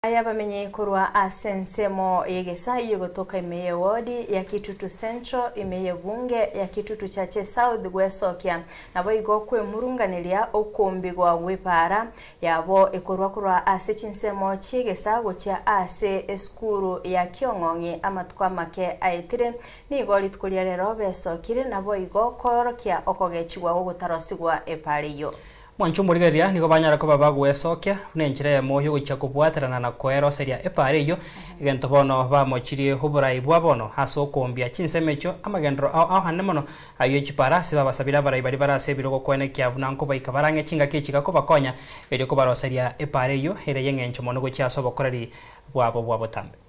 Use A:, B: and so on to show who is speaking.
A: Ayabamenye korwa ase ensemo y'egesa y'ogotoka ime y'ewodi ya Kitutu Central ime y'ebunge ya Kitutu Chache South gwesokia naboigo kwemurunganeria okombigwa gw'epaara yabo ekorwa korwa ase chinsemo chi'egesa gochia ase esukuru ya Kiong'ong'i amatuko amake aetire nigo rituko ria rero besokire naboigo koorokia okogechigwa gogotarosigwa epaara eyio.
B: Mwanche omorigereria nigo banyara koba bagwesokia buna enchera eyemo y'ogochia kobwaterana na koeroseria epaara eyio, egento bono bamochirie oborai bwa bono ase okoombia chinsemo echio amagenderero ao ao ande mono ayio echipaara ase babasabire abarai baria bare ase ebirogo koenekia buna nkobaika barang'e chingaki echi gakobakonya erio kobaroseria epaara eyio ere y'eng'encho mono gochia ase obokoreri bwabo bwa botambe.